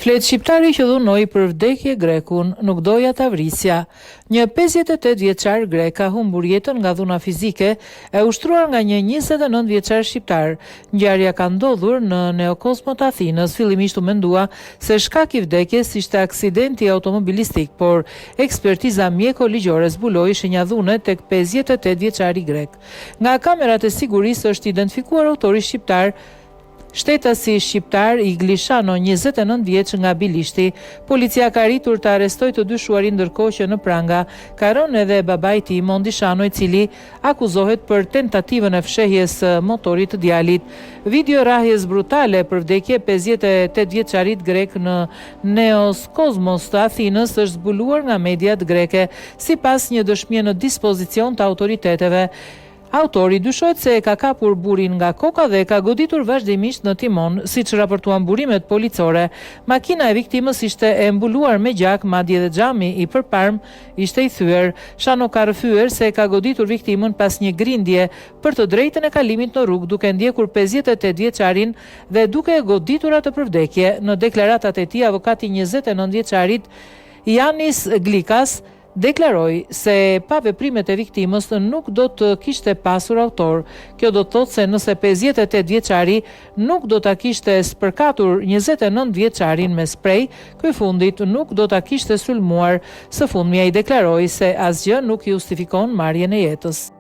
Flet shqiptari që dhunoi për vdekje grekun, nuk doja ta vrisja. Një 58 vjeçar grek ka humbur jetën nga dhuna fizike e ushtruar nga një 29 vjeçar shqiptar. Ngjarja ka ndodhur në Neokozmo të Athinës. Fillimisht u mendua se shkak i vdekjes ishte aksidenti automobilistik, por ekspertiza mjeko-ligjore zbuloi shenja dhune tek 58 vjeçari grek. Nga kamerat e sigurisë është identifikuar autori shqiptar Shtetasi shqiptar Igli Shano, 29 vjeç nga Bilishti. Policia ka arritur të arrestojë të dyshuarin ndërkohë që në pranga ka rënë edhe babai i tij, Mondi Shano, i cili akuzohet për tentativën e fshehjes së motorit të djalit. Video e rrahjes brutale për vdekje 58 vjeçarit grek në Neos Kozmos të Athinës është zbuluar nga mediat greke, sipas një dëshmie në dispozicion të autoriteteve. Autori dyshohet se e ka kapur burrin nga koka dhe e ka goditur vazhdimisht në timon, siç raportuan burimet policore. Makina e viktimës ishte e mbuluar me gjak, madje edhe xhami i përparmë ishte i thyer. Shano ka rrëfyer se e ka goditur viktimën pas një grindje për të drejtën e kalimit në rrugë duke ndjekur 58 vjeçarin dhe duke e goditur atë për vdekje. Në deklaratat e tij, avokati i 29 vjeçarit Janis Glikas deklaroi se pa veprimet e viktimës nuk do të kishte pasur autor. Kjo do të thotë se nëse 58 vjeçari nuk do ta kishte spërkatur 29 vjeçarin me sprej, ky i fundit nuk do ta kishte sulmuar. Së fundmi ai deklaroi se asgjë nuk justifikon marrjen e jetës.